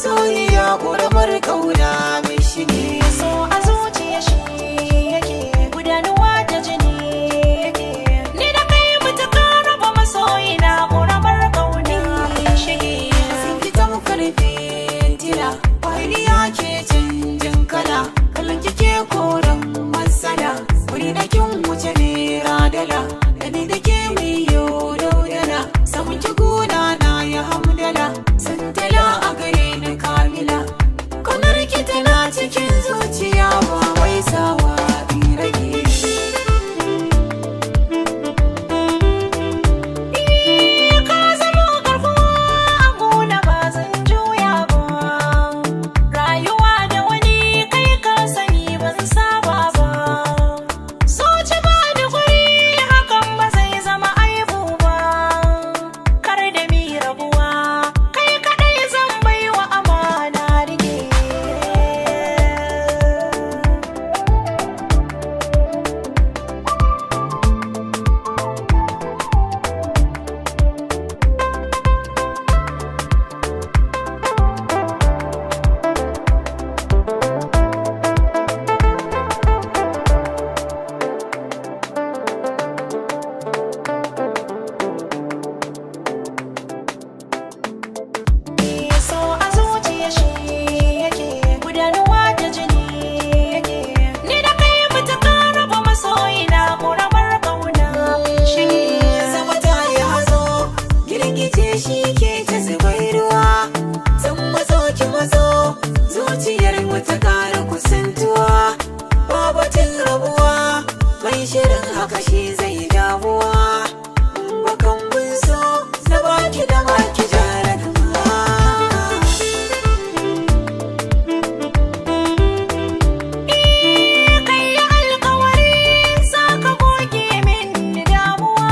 Masoyiya, ƙoramar kauna mai shige. So a zuciya shi yake gudanuwa ta jini yake. Ni da kai mutuka raba, masoyina, ƙoramar kauna shige. Sun ki tamkar fitila, kwariya ke canjin kala. Kallon kike koran matsala, wuri na kin wuce nera dala. Da ni da ke miyo daudala, samun ki gona na ya hamdala. Santala a gare ni kamila, kaunar ki tana cikin zuciya, ba wai sawa in rage. Ka zama garkuwa a gona, ba zan juya ba. Rayuwa da wani kai ka sani ban saba ba. Zuci ba da guri, hakan ba zai zama aibu ba. Kar da mi rabuwa, kai kaɗai zan baiwa amana rike. So a zuciya shi yake gudanuwa ta jini yake. Ni da kai mutuka raba, masoyina, ƙoramar ƙauna shi. Sama ta yi hazo, girgije shi ke ta zubar ruwa. Zan matso, ki matso, zuciyar mu ta ƙara kusantuwa. Babatin rabuwa, mai shirin haka shi zai damuwa. Bakan mun so na baki da maki jara gama. Kai ya alkawari za ka goge min damuwa.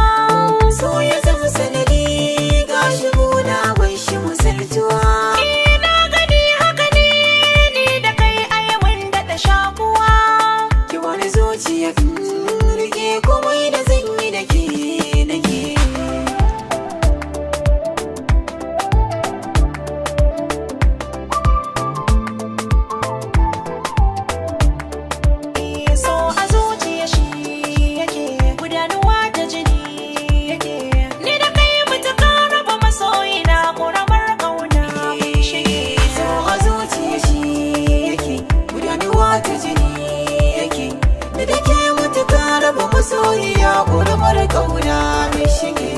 So ya zama sanadi, gashi gona bai shi musaltuwa. Ina gani haka ne, ni da kai ai mun daɗa shakuwa. Ki wani zuciya rike, komai da zan yi da ke nake. So a zuciya shi yake gudanuwa ta jini yake. Ni da kai mutuka raba, masoyina, ƙoramar ƙauna shi. So a zuciya shi yake gudanuwa ta jini yake. Ni da ke mutuka raba, masoyiya, ƙoramar ƙauna mai shige.